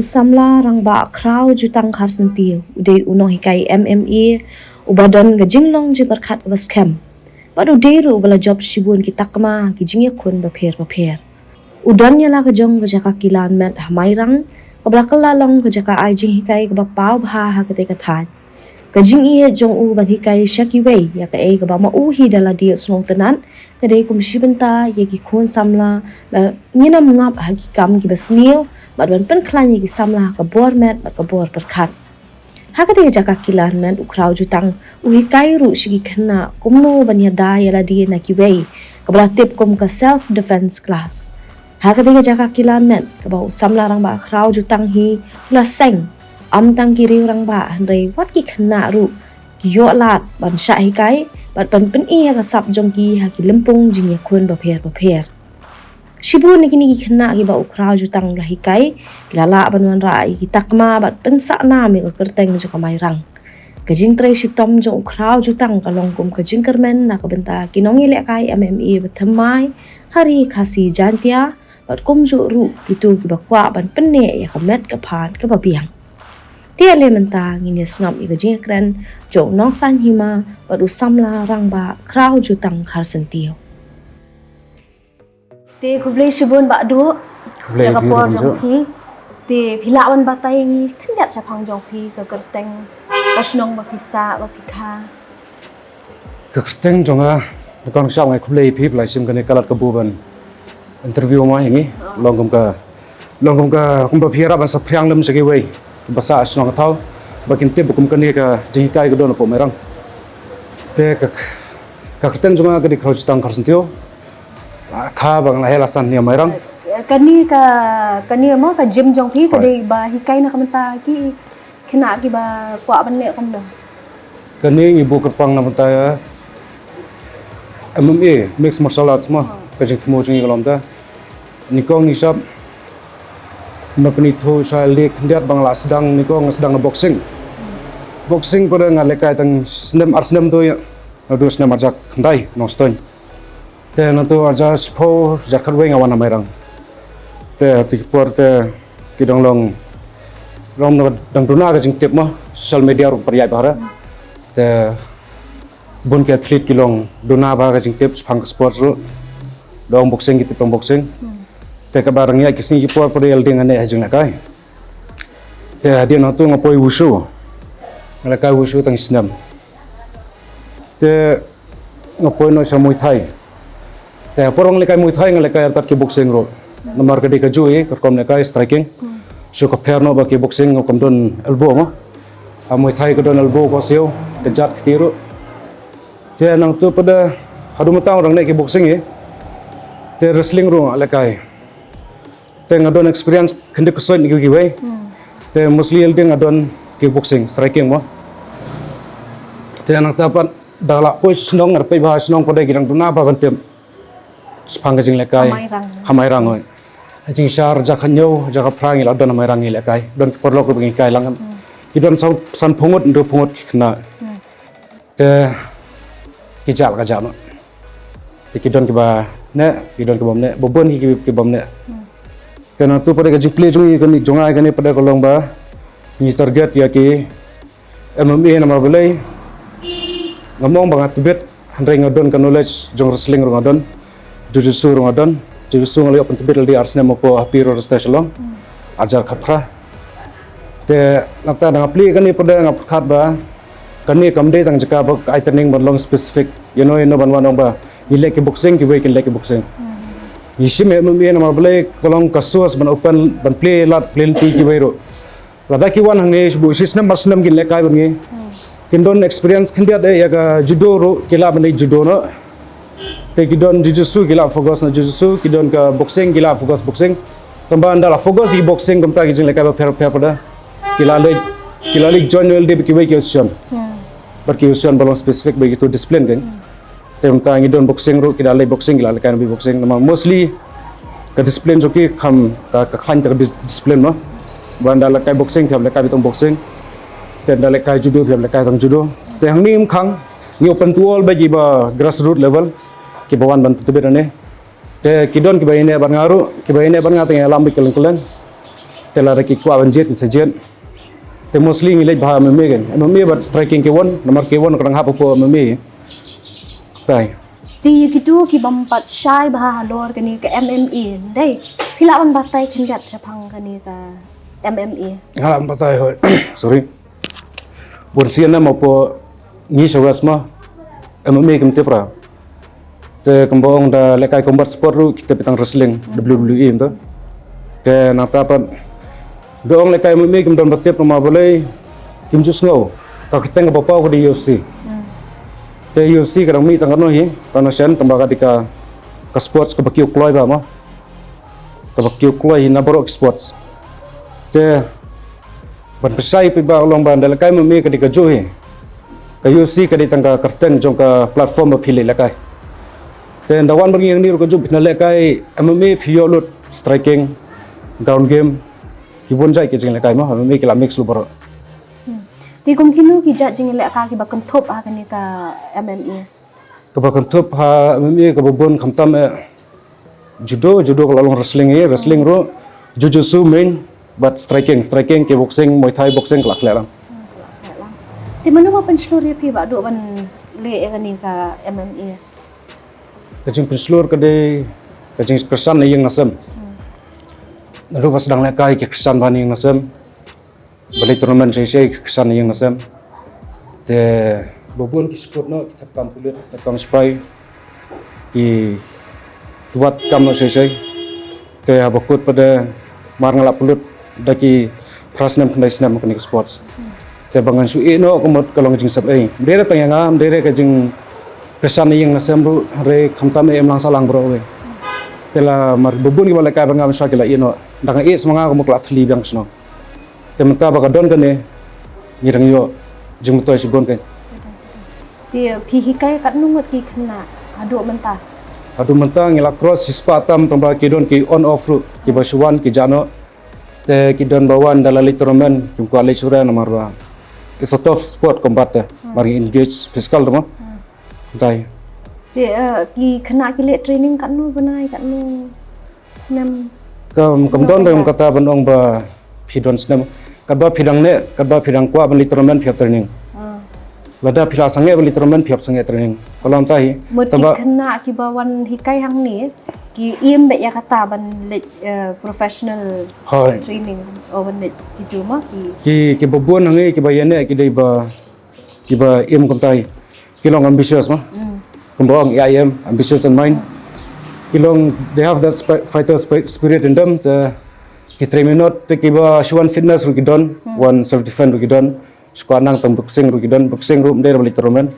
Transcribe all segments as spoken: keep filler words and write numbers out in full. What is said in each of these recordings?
Samla Rangbah Khraw Jutang Kharsyntiew u dei u nonghikai M M A uba don ka jinglong jingpyrkhat kaba skhem. Bad u dei ruh uba la jop shibun ki takma ki jingïakhun bapher bapher. U don ïa la ka jong ka jaka kilan met ha Mairang, kaba la kylla long ka jaka ai jinghikai kaba paw bha ha katei ka thaiñ. Ka jingïeit jong u ban hikai sha kiwei ïa kaei kaba ma u hi da lade u sngewtynnat ka dei kum shi bynta ïa ki khun samla ba ngin ym ngap ha ki kam kiba sniew bad ban pynkhlaiñ ïa ki samla ha ka bor met bad ka bor pyrkhat. Ha katei ka jaka kilan met u Khraw Jutang u hikai ruh sha ki khynnah kumno ban ïada ïa lade na kiwei, kaba la tip kum ka self defense class. Ha katei ka jaka kilan met kaba u samla rangbah Khraw Jutang hi u la seng, ym tang ki riew rangbah hynrei wat ki khynnah ruh ki ïoh lad ban shah hikai bad ban pyni ïa ka sap jong ki ha ki lympung jingïakhun bapher bapher. Shibun na kine ki khynnah kiba u Khraw Jutang u la hikai ki la lah ban wanrah ïa ki takma bad pynsah nam ïa ka kyrteng jong ka Mairang. Ka jingtrei shitom jong u Khraw Jutang ka long kum ka jingkyrmen na ka bynta ki nongïalehkai M M A ba thymmai ha ri Khasi Jaintia bad kumjuh ruh kito kiba kwah ban pynneh ïa ka met ka phad kaba biang. Te ale mynta ngin ïa sngap ïa ka jingïakren jong u nongsaiñ hima bad u samla rangbah Khraw Jutang Kharsyntiew. Te khublei shibun Bah Duh. Khublei ïa ka por jong phi. Te phi lah ban batai ngi khyndiat shaphang jong phi, ka kyrteng, ka shnong ba phi sah, ba phi kha. Ka kyrteng jong nga, nga kong shap ngai khublei phi ba la shim kane ka lad kabu ban interview ma ïa ngi. Long kum ka, long kum ka, kumba phi ïarap ban saphriang lem sha kiwei kiba sah shnong ka thaw ba kin tip ba kum kane ka jinghikai ka don hapoh Mairang. Te ka, ka kyrteng jong nga ka dei Khraw Jutang Kharsyntiew. Kha ba nga la heh la san nia Mairang. Kane ka, kane mo ka gym jong phi ka dei ba hikai na ka bynta ki khynnah kiba kwah ban leh kumno? Kane ngi buh kyrpang na bynta ïa M M A, mixed martial arts mo, ka jingthmu jong ngi ka long ta. Nyngkong ngi sap, na pynithuh sha lade khyndiat ba nga la sdang, nyngkong nga sdang na boxing. Boxing pat nga lehkai tang snem ar snem tu ïa, naduh snem ar hajar khyndai Nongstoiñ. Te nangtu ar hajar shiphew, ar hajar khatwei nga wan ha Mairang. Te ha ki por te ki dang long, long dang duna ka jingtip mo, social media ruh pat ïaid bha re. Te bun ki athlete ki long duna bha ka jingtip shaphang ka sports ruh. Dang boxing ki tip tang boxing. Te kaba dang ïaid ki sngi ki por pat ïa lade nga neh ha jinglehkai. Te hadien nangtu nga poi wushu. Nga lehkai wushu tang snem. Te nga poi noh sha Muay Thai. Te por ba nga lehkai Muay Thai nga lehkai artat kickboxing ruh. Namar ka dei kajuh i ka rukom lehkai striking. Shu ka pher noh ba kickboxing kam don elbow mo. Ha Muay Thai ka don elbow ko siew, ka jat kti ruh. Te nangtu pat haduh mynta nga dang neh kickboxing i. Te wrestling ruh nga lehkai. Te nga don experience khyndiat ksuid na kiwei kiwei. Te mostly ïa lade nga don kickboxing, striking mo. Te nangta pat da la poi shnong, nga peit bha shnong pat ki dang duna bha ban tip shaphang ka jinglehkai. Ha Mairang. Ha Mairang oi. Ha jingshar ar hajar khathynñiew, ar hajar khatphra ngi la don ha Mairang ngi lehkai. Don ki paralok ba ngi kai lang. Ki don san, sanphew ngut, hynriewphew ngut ki khynnah. Te ki jah la ka jah noh. Te ki don kiba neh, ki don kiba ym neh, ba bun ki, ki, kibym neh. Te nangtu pat ka jingplie jong ngi kane, jong nga kane pat ka long ba ngi target ïa ki M M A namar balei ngam ong ba nga tbit, hynrei nga don ka knowledge jong wrestling ruh nga don, jiu-jitsu ruh nga don, jiu-jitsu nga la ïoh pyntbit lade ar snem hapoh Happy Road Wrestling Shillong, ar hajar khatphra. Te nangta da nga plie kane pat nga pyrkhat ba kane kam dei tang jaka ba ai training ban long specific. Ïano ïano ban wan ong ba ngi leh kickboxing, kiwei kin leh kickboxing. Ngi shim M M A namar balei ka long ka source ban open, ban plie lad, plie lynti kiwei ruh. Lada ki wan hangne shu buh shi snem bar snem kin lehkai bad ngi. Kin don experience khyndiat eh ïa ka judo ruh ki lah ban leh judo noh. Te ki don jiu-jitsu ki lah focus na jiu-jitsu, ki don ka boxing ki lah focus boxing. Tangba ynda la focus ïa ki boxing kumta ki jinglehkai bapher bapher pat ki la leit, ki la leit join ïa lade bad kiwei ki association. Bad ki association ba long specific bad kitu discipline kan. Te mynta ngi don boxing ruh ki da leit boxing, ki la lehkai na boxing. Namar mostly ka discipline jong ki kham ka, ka khlaiñ ta ka dis-, discipline mo. Ba ynda lehkai boxing phi hap lehkai beit tang boxing. Te ynda lehkai judo phi hap lehkai tang judo. Te hangne ym khang, ngi open to all bad kiba grassroot level kiba wan ban pyntbit hangne. Te ki don kiba ïaineh bad nga ruh, kiba ïaineh bad nga te ngi ïalam beit kylleng kylleng. Te lada ki kwah ban jied ki sa jied. Te mostly ngi leit bha M M A kan. M M A bad striking ki wan, namar ki wan ka dang hap hapoh M M A. Tai. Te ïa kito ki bym pat shai bha halor kane ka M M A, dei. Phi lah ban batai khyndiat shaphang kane ka M M A. Nga lah ban batai, hooid. Sorry. Bun sien na mo hapoh ngi sha West mo. M M A kim tip ra. Te kumba ong da lehkai combat sport ruh ki tip tang wrestling, W W E, em to. Te nangta pat da ong lehkai M M A kim don ba tip namar balei kim ju sngew. Ka kyrteng kaba paw ka dei U F C. Te U F C ka dang mih tang katno hi, katno sien, tangba ka dei ka, ka sports kaba kiew kloi bha mo. Kaba kiew kloi hi na baroh ki sports. Te ban pynshai phi ba u long ba da lehkai M M A ka dei kajuh hi. Ka U F C ka dei tang ka kyrteng jong ka platform ba phi leh lehkai. Te nda wan bad ngi hangne ruh kajuh phin lehkai M M A phi ïoh lut striking, ground game, ki bun jait ki jinglehkai mo, M M A ki la mix lut baroh. Te kum kino ki jait jinglehkai kiba kynthup ha kane ka M M A? Kaba kynthup ha M M A kaba bun khamtam eh judo, judo ka la long wrestling eh, wrestling ruh, jujitsu main, bad striking, striking kickboxing, Muay Thai, boxing ka la khleh lang. Te mano ba pynshlur ïa phi ba duh ban leh ïa kane ka M M A? Ka jingpynshlur ka dei ka jingkyrshan na ïing na sem. Naduh ba sdang lehkai ki kyrshan bha na ïing na sem. Ba leit tournament shai shai ki kyrshan na ïing na sem. Te ba bun ki shu kut noh, ki thep kam pulit, thep kam sipai. Ki, ki wad kam noh shai shai. Te haba kut pat de mar nga la pynlut da ki phra snem khyndai snem kane ka sports. Te ba ngan shu ïeh noh ka mut ka long ka jingsep ei. Ym dei re tang ïa nga, ym dei re ka jingkyrshan na ïing na sem ruh, hynrei khamtam eh em lang sah lang baroh kawei. Te la mar ba bun kiba lehkai bad nga mynshuwa ki la ïeh noh. Da nga ïeh sa ma nga ka mut ka la thylli biang ka shnong. Te mynta ba ka don kane, ngi dang ïoh jingmyntoi shibun kein. Te phi hikai katno ngut ki khynnah haduh mynta? Haduh mynta ngi la cross shispah tam, tangba ki don ki on off ruh, kiba shu wan ki jah noh. Te ki don ba wan da la leit tournament, kim kwah leit shuh re namar ba it's a tough sport combat te, mar ngi engage physical te mo. Dei. Te, eh, ki khynnah ki leh training katno bnai, katno snem? Kam, kam don dei kata ban ong ba phi don snem. Katba phi dang neh, katba phi dang kwah ban leit tournament phi hap training. Ah. Lada phi la sangeh ban leit tournament phi hap sangeh training. Ka long ta hi. Mut ki khynnah kiba wan hikai hangne ki im beit ïa kata ban leit, eh, professional training. O ban leit kitu ma ki. Ki, kiba bun hangne kiba ïa neh ki dei ba, kiba im kumta hi. Ki long ambitious ma. Kumba ong A I M, ambitious in mind. Ki long, they have that spi-, fighter spi-, spirit in them. Te ki trei minot, te kiba shu wan fitness ruh ki don, wan self defense ruh ki don. Shu kwah nang tang boxing ruh ki don, boxing ruh ym dei re ba leit tournament.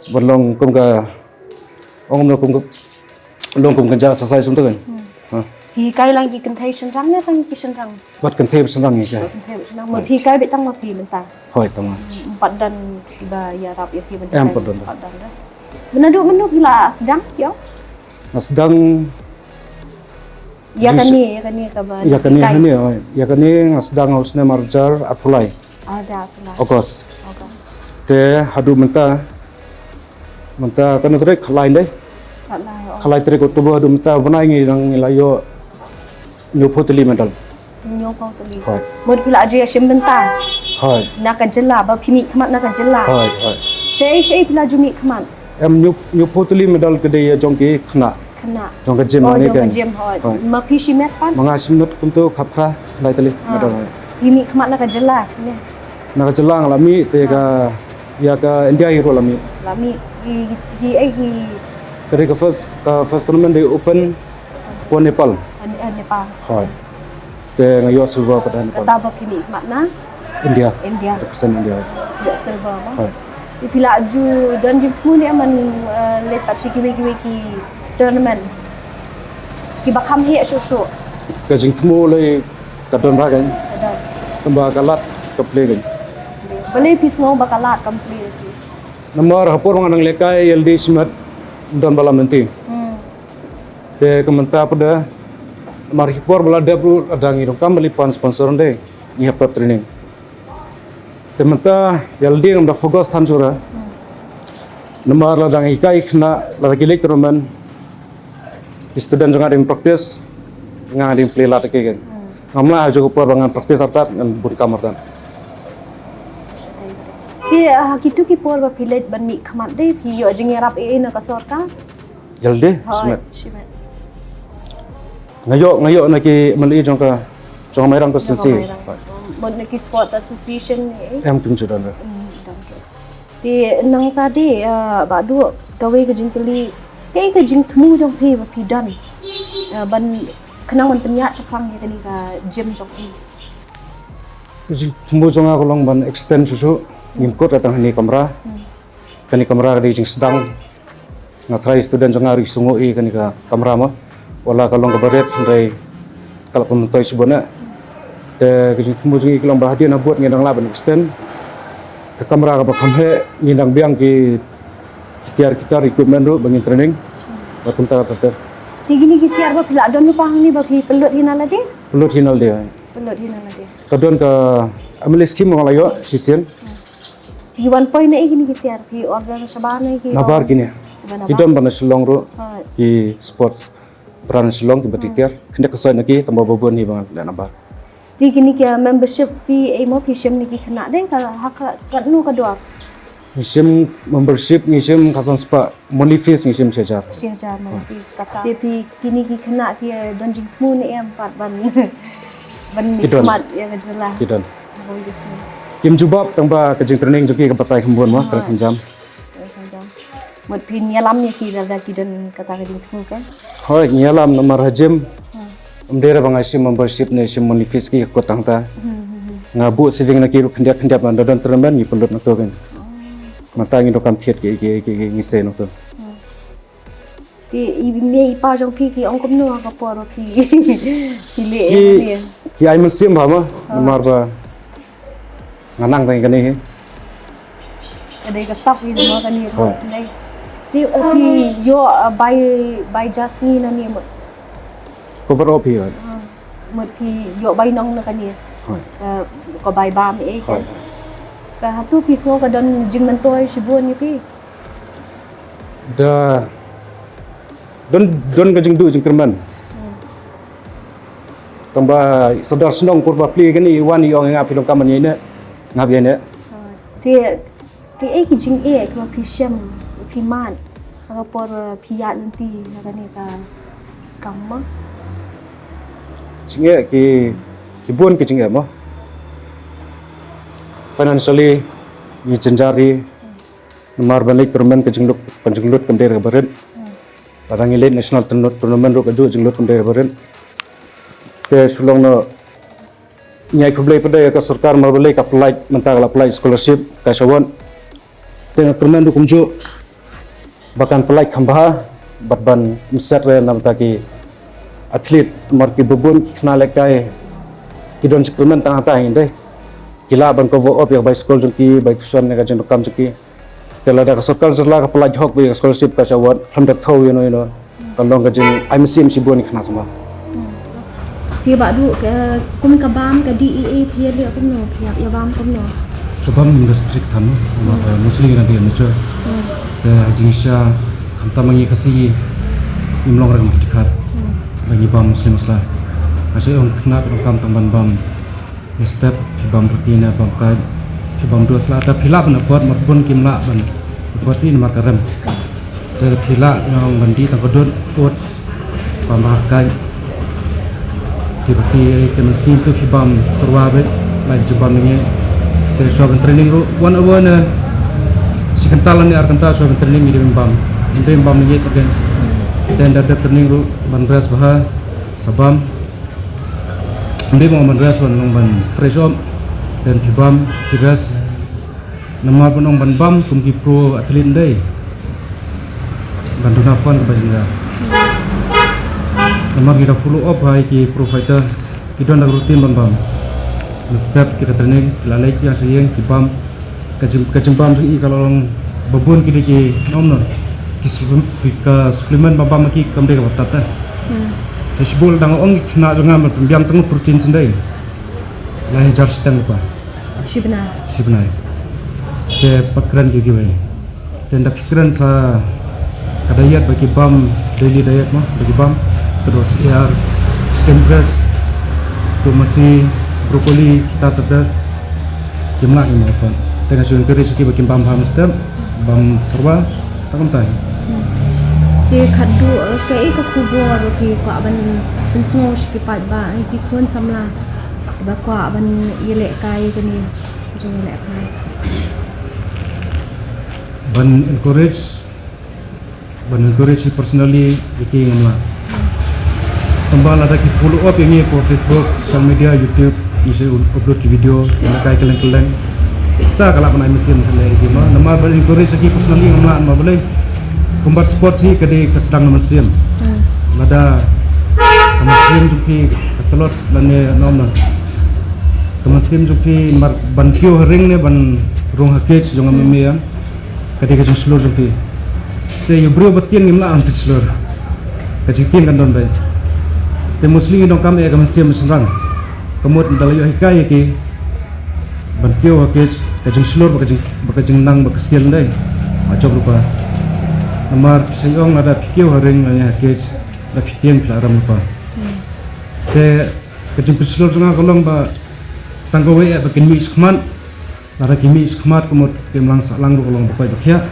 Ban long kum ka, ong kumno kum ka, long kum ka jaka exercise kumta kan. Phi hikai lang ki kynthei shynrang ne tang ki shynrang? Bad kynthei bad shynrang ngi hikai. Bad kynthei bad shynrang. Mut phi hikai beit tang ma phi mynta? Hooid, tang ma. Ym pat don kiba ïarap ïa phi ban hikai? Em, pat don. Pat don. Mynta naduh mynno phi la sdang ïa? Nga sdang ïa kane, ïa kane kaba hikai. Ïa kane hangne, hooid. Ïa kane nga sdang ha u snem arhajar arphew lai. Arhajar arphew lai. August. August. Te haduh mynta, mynta katno tarik? Khatlai dei. Khatlai, oh. Khatlai tarik October haduh mynta bnai ngi dang, ngi la ïoh hynñiewphew tylli medal. Hynñiewphew tylli. Hooid. Mut phi la ju ïashim bynta? Hooid. Na ka jylla, ba phi mihkhmat na ka jylla? Hooid, hooid. Shaei shaei phi la ju mihkhmat? Em, hynñiew, hynñiewphew tylli medal ka dei ïa jong ki khynnah. Khynnah. Jong ka gym. Oh, jong ka gym, hooid. Hooid. Ma phi shimet pat? Ma nga shimet kumto khatphra lai tylli medal. Phi mihkhmat na ka jylla ne? Na ka jylla nga la mih, te ka, ïa ka India hi ruh la mih. La mih. Hi, hi, hi, hi. Ka dei ka first, ka first tournament dei open, Pon Nepal. Ah, Nepal. Hooid. Te nga ïoh silver pat ha Nepal. Kata ba phi mihkhmat na India. India. Represent India. Ïoh silver mo. Hooid. Te phi la ju don jingthmu ne em ban, eh, leit pat sha kiwei kiwei ki tournament kiba kham heh shuh shuh? Ka jingthmu lei ka don bha kein. Ka don. Tangba ka lad kam plie kein. Balei phi sngew ba ka lad kam plie? Namar ha por ba nga dang lehkai ïalade shimet ym don ba lam lynti. Hmm. Te ka mynta pat de, namar ha ki por ba la dep ruh lada ngi donkam ban leit pan sponsor ym dei, ngi hap pep training. Te mynta ïalade ngam da focus than shuh re. Hmm. Namar lada ngi hikai khynnah, lada ki leit tournament, ki student jong nga dang practice, nga dang plie lad ïa ki kein. Hmm. Ngam lah ha jong ka por ba ngan practice artat, ngan bun kam artat. Te, ah, ha kitu ki por ba phi leit ban mih khmat de, phi ïoh jingïarap ei ei na ka sorkar? Ïalade, hooid, shimet. Shimet. Nga ïoh, nga ïoh na ki M L A jong ka, jong ka Mairang constituency. Jong ka Mairang. Mut na ki sports association ne? Em, kim ju don re. Hmm, don re. Te nangta de, ah, Bah Duh, kawei ka jingkylli, kaei ka jingthmu jong phi ba phi don, ah, ban khnang ban pynïaid shaphrang ïa kane ka gym jong phi? Ka jingthmu jong nga ka long ban extend shuh shuh, ngim kut tang hangne kamra. Hmm. Kane kamra ka dei jingsdang. Nga tharai student jong nga ruh ki sngew ïa kane ka kamra mo. Wat la ka long kaba rit hynrei ka la pynmyntoi shibun eh. Te ka jingthmu jong ngi ka long ba hadien habud ngin dang lah ban extend ka kamra kaba kham heh, ngin dang biang ki, ki tiar ki tar equipment ruh ba ngin training. Bad kumta ter ter. Te kine ki tiar ba phi la don lypa hangne ba phi pynlut hi na lade? Pynlut hi na lade. Pynlut hi na lade. Ka don ka M L A scheme nga la ïoh shisien. Phi wan poi na ei kine ki tiar, phi order shabar ne ki? Nabar kine. Nabar. Ki don ba na Shillong ruh. Hooid. Ki sports brand Shillong kiba, hmm, tiar. Khyndiat ka soi na ki tang ba bun hi ba nga leh nabar. Te kine ki membership fee ei mo phi shim na ki khynnah de, ka ha ka katno ka dor? Ngi shim membership, ngi shim khatsan spah, monthly fees ngi shim shi hajar. Shi hajar monthly fees kata. Te phi kine ki khynnah ki don jingthmu ne em pat ban, ban mih khmat ïa ka jylla? Ki don. Ki don. Kim jubab tang ba ka jingtraining jong ki ka batai kham bun mo, ah, training kham jam. Training kham jam. Mut phin ïalam ïa ki lada ki don kata ka jingthmu ka? Hooid, ngi ïalam namar ha gym. Hmm. Ym dei re ba nga shim membership ne shim monthly fees ki kut tang ta. Hmm, hmm, hmm. Nga buh saving na ki ruh khyndiat khyndiat, lada don tournament ngi pynlut na to kan. Oh. Mynta ngi donkam thied ki, ki, ki, ki, ngi sei na to. Hmm. Te i mei i pa jong phi ki ong kumno ha ka por phi, phi leh ïa kane? Ki ai mynsiem bha mo, ah, namar ba nga nang tang kane hi. Ka dei ka sap hi mo kane hi. Hooid. Te, eh, phi ïoh, eh, bai, bai jasngi na ne mut? Cover up hi, hooid. Ah, mut phi ïoh bai nong na kane? Hooid. Ka, ka bai bam ei kan? Hooid. Ka hatu phi sngew ka don jingmyntoi shibun ïa phi? Da don, don ka jingduh jingkyrmen. Hmm. Tang ba sordar shnong por ba plie kane i wan i ong ïa nga phi long kam ban ïa ne, nga ïa ne. Hmm. Te, te ei ki jingeh kiba phi shem, phi mad ha ka por, uh, phi ïaid lynti na kane ka kam mo? Jingeh ki, ki bun ki jingeh mo. Financially ngi jynjar hi. Hmm. Namar ban leit tournament ka jinglut, ka jinglut kam dei kaba rit. Hmm. Lada ngi leit national tourna-, tournament ruh ka juh jinglut kam dei kaba rit. Te shu long noh, ngi ai khublei pat ïa ka sorkar namar balei ka pynlait, mynta ka la pynlait scholarship, cash award. Te nga kyrmen ruh kumjuh ba kan pynlait kham bha bad ban ym set re na bynta ki athlete, namar kiba bun ki khynnah lehkai ki don jingkyrmen tang hangta hi dei. Ki lah ban cover up ïa ka bai skul jong ki, bai tuition ne ka jingdonkam jong ki. Te lada ka sorkar jylla ka pynlait hok beit ïa ka scholarship, cash award, khlem da thew ïano ïano, kan long ka jingai mynsiem shibun ïa ki khynnah samla. Hmm. Te Bah Duh, ka, kum ka bam ka dih ei ei phi ïa leh kumno, phi ïa bam kumno? Ka bam ngim da strict than, namar, hmm, eh, mostly ngi na dei amateur. Hmm. Te ha jingshisha khamtam ma ngi Khasi ngim long rangbah dkhar. Hmm. Ba ngi bam mostly masla. Nga shu ong khynnah ka donkam tang ban bam. Mynstep phi bam roti ne bam kait, phi bam dua sla, lada phi lah ban afford, mar bun kim lah ban afford hi namar ka rem. Te phi lah nang ban dih tang ka dud, oats, bam bha kait. Ki roti te mynsngi tu phi bam syrwa beit, lait ju bam lyngngoh. Te shuwa ban training ruh one hour ne shi kynta lane ar kynta shuwa ban training ngi dei ban bam. Ngi dei ban bam lyngngoh te te nda dep training ruh ban rest bha sa bam. Ym dei ban ong ban rest ban long ban fresh up. Then phi bam, phi rest. Namar ban ong ban bam kum ki pro athlete ym dei ban duna fun kaba jynjar. Namar ngi da follow up ha ki pro fighter, ki don da ka routine ban bam. Mynstep ki da training, ki la leit ïa sha ïing ki bam. Ka jing, ka jingbam jong i ka la long ba bun ki dei ki, ong noh, ki supplem-, ki, ka supplement ba bam ki kam dei kaba tad eh. Hmm. Te shibun dang ong ki khynnah jong nga ban pynbiang tang protein shen dei lai hajar shiteng lypa. Shi bnai. Shi bnai. Te pat kren ki kiwei. Te nda phi kren sa ka diet ba ki bam, daily diet mo ba ki bam, ka dei syiar, chicken breast, Tumasi, broccoli, kita ter ter. Kim lah kim offer. Te nga shu encourage ki ba kim bam bam step, bam serba, ta kumta. Te khadduh, eh, kaei ka khubor ki kwah ban pynsngew sha ki paidbah, eh, ki khun samla ba kwah ban ïalehkai kane ka jinglehkai. Ban encourage, ban encourage personally ïa ki ngam lah. Tangba lada ki follow up ïa ngi ha Facebook, social media, YouTube, ngi sa upload ki video, ngi lehkai kylleng kylleng. Kita ka lah ban ai mynsiem sha lade ïa ki ma. Namar ban encourage ïa ki personally ngam lah, namar balei, combat sports hi ka dei ka sdang na mynsiem. Hmm. Lada ka mynsiem jong phi ka tlot lane, namar ka mynsiem jong phi mar ban kiew ha ring ne ban rung ha cage jong M M A, ka dei ka jingshlur jong phi. Te ïa u briew ba tieng ngim lah ban pynshlur. Ka jingtieng kan don beit. Te mostly ngi donkam ïa ka mynsiem shynrang. Ka mut da la ïoh hikai ïa ki ban kiew ha cage, ka jingshlur bad ka jing, bad ka jingnang bad ka skill, ym dei? Ba jop lypa. Namar ki sa ong lada phi kiew ha ring lane ha cage, lada phi tieng phi la rem lypa. Te ka jingpynshlur jong nga ka long ba tang kawei eh ba kin mih shakhmat. Lada ki mih shakhmat ka mut ki imlang sahlang ruh ka long ba koit ba khiah.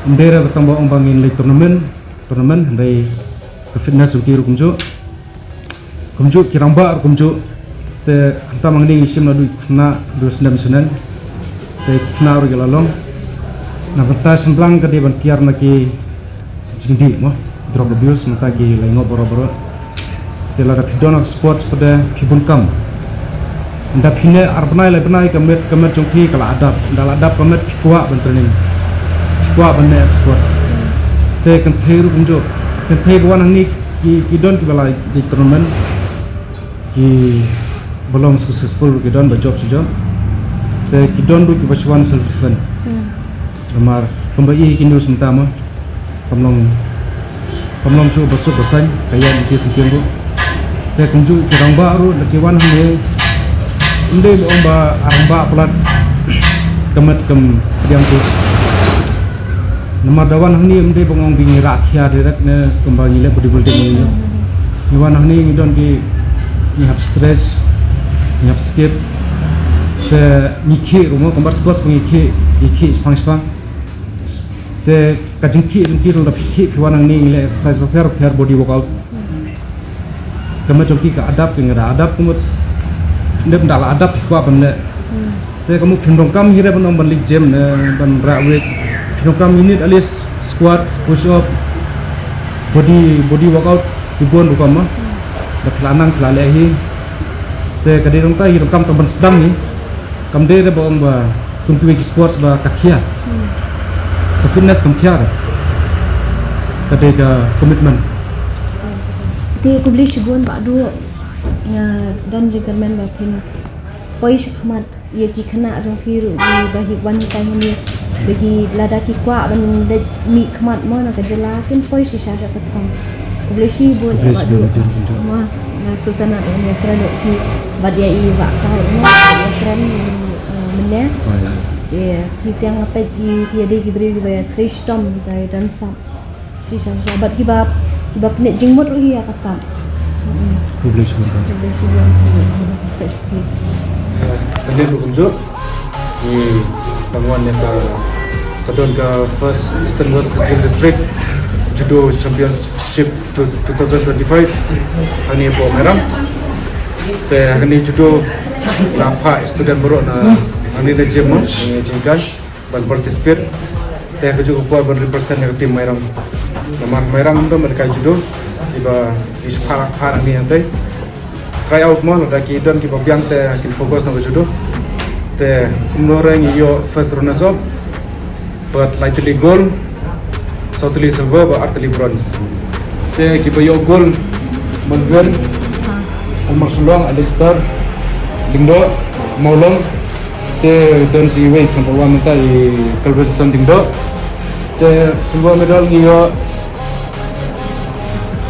Ym dei re ba tang ba ong ba ngin leit tournament, tournament, hynrei ka fitness jong ki ruh kumjuh. Kumjuh ki rangbah ruh kumjuh. Te hangta ma ngi ngi shim naduh khynnah, duh snem snem. Te ki khynnah ruh ki la long. Na ka bynta shynrang ka dei ban kiar na ki jingdih mo, drug abuse, mynta ki la ïoh baroh baroh. Te lada phi don ha sports pat de phi bun kam. Ynda phi neh ar bnai lai bnai ka met, ka met jong phi ka la adapt. Ynda la adapt ka met phi kwah ban training. Phi kwah ban neh ha sports. Te kynthei ruh kumjuh. Kynthei ba wan hangne ki, ki don kiba la ïa tournament. Kiba long successful ruh ki don ba jop shi jop. Te ki don ruh kiba shu wan self defense. Hmm. Namar kumba i ki news mynta ma, kam long, kam long shuh ba suk ba saiñ, ka ïaid lynti syngkien ruh. Te kumjuh ki rangbah ruh da ki wan hangne. Ym dei ba ong ba rangbah palat ka met kam pdiang shuh. Namar da wan hangne ym dei ba ong ba ngi rah khia direct ne kumba ngi leh bodybuilding ngi. Ngi wan hangne ngi don ki, ngi hap stretch, ngi hap skip. Te ngi khih ruh mo, kumba sports ba ngi khih, ngi khih shipang shipang. Te ka jingkhih jong ki ruh lada phi khih phi wan hangne ngi leh exercise bapher bapher, body workout. Ka met jong ki ka adapt, ki ngi da adapt ka mut. Dep da la adapt phi kwah ban leh. Hmm. Te ka mut phim donkam hi re ban ong ban leit gym ne ban rah weights. Phim donkam, you need at least squats, push up, body, body workout, ki bun rukom ma. Hmm. Da phi la nang phi la leh hi. Te ka dei dong ta hi donkam tang ban sdang hi. Kam dei re ba ong ba kum kiwei ki sports ba ka khia. Hmm. Ka fitness kam khia re. Ka dei ka commitment. Te khublei shibun Bah Duh, nga don jingkyrmen ba phin poi shakhmat ïa ki khynnah jong phi ruh, ki ba hi wan hikai hangne, ba ki lada ki kwah ban leit mih khmat mo na ka jylla, kin poi shisha sha ka thong. Khublei shibun. Khublei shibun, Bah Duh. Mo, nga sngewtynnat ïa kren ïa ki bad ïa i Bah Kai mo, ïa kren, eh, mynne. Oh, ïa. Ïa, ki seng nga peit ki, ki ïa dei ki briew kiba ïa trei shitom, kiba ïa don sap. Shisha shisha bad kiba, kiba pynïaid jingmut ruh hi ïa ka sap. Mm. Khublei shibun. Khublei shibun. Khublei shibun. Khublei shibun. Khublei shibun. Ngi dang wan ïa ka, ka don ka first Eastern West Khasi Hills District Judo Championship two, two thousand twenty-five. Hangne hapoh Mairang. Te hangne judo nga phah student baroh na hangne na gym mo, hangne jingkhan ban participate. Te ha kajuh ka por ban represent ïa ka team Mairang. Namar Mairang ym don ba lehkai judo, kiba ki shu phah phah hangne hangtei. Try out mo, lada ki don kiba biang te kin focus na ka judo. Te kumno re ngi ïoh first runners up. Bad lai tylli gold, saw tylli silver bad ar tylli bronze. Te kiba ïoh gold, Malvin, Umar Sulong, Alex Star, Lyngdoh, Mawlong. Te don sa iwei, number one mynta i Calvin Son Lyngdoh. Te silver medal ngi ïoh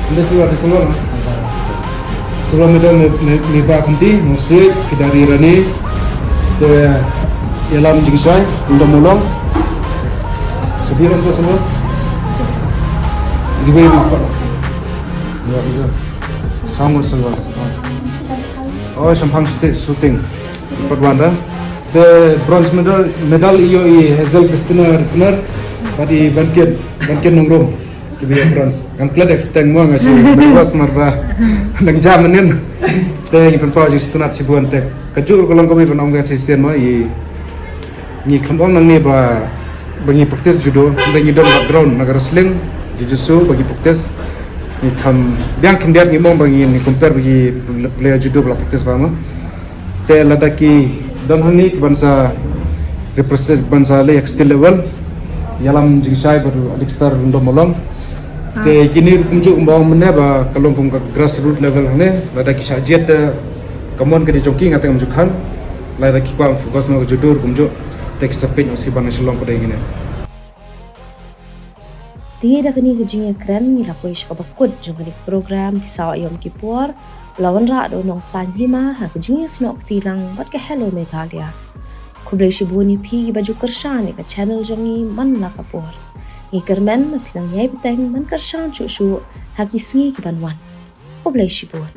Ynda silver, te silver, no? Silver medal ne, ne, ne ba khamti, Mosik, Kidari Rani, te Yalam Jingshai, Unda Molong. Sebiran tu silver. Di bayi ni, Pak. Ya, itu. Sama silver. Oh, shaphang shooting, shooting. Pat wan da. Te bronze medal, medal i ïoh i Hazel Christina Ripner, pat i Bankian, Bankian Nongrum. Ki ba ïoh bronze. Ngan klet ïa ki teng mo nga shu nervous mar ba nang jam mynnin. Te ngi pynpaw jingsngewtynnat shibun te. Kajuh ka long kaba ban ong ka shisien mo i Ngi khlem ong nangne ba, ba ngi practice judo, hynrei ngi don background na ka wrestling, jiu-jitsu, ba ngi practice. Ngi khlem biang khyndiat ngi ong ba ngi, ngi compare ba ngi player judo ba la practice ba mo. Te lada ki don hangne ki ban sa represent, ban sa leh ïa ka state level, ïalam jingshai bad u Alistair Lyngdoh Mawlong. Te kine ruh kumjuh kumba ong mynne ba ka long kum ka grassroot level hangne, lada ki shah jied te ka mon ka dei jong ki, nga te ngam ju khang. Lada ki kwah focus noh ka judo ruh kumjuh, te ki sa peit noh shuh ban sha Shillong pat dei kine. Te da kane ka jingïakren ngi la poi sha kaba kut jong kane ka program Pisa Wah Ïom Ki Por, la wanrah da u Nongsaiñ Hima ha ka jingïasnoh kti lang bad ka Hello Meghalaya. Khublei shibun ïa phi kiba ju kyrshan ïa ka channel jong ngi man la ka por. Ngi kyrmen ba phin nang ïai bteng ban kyrshan shuh shuh ha ki sngi ki ban wan. Khublei shibun.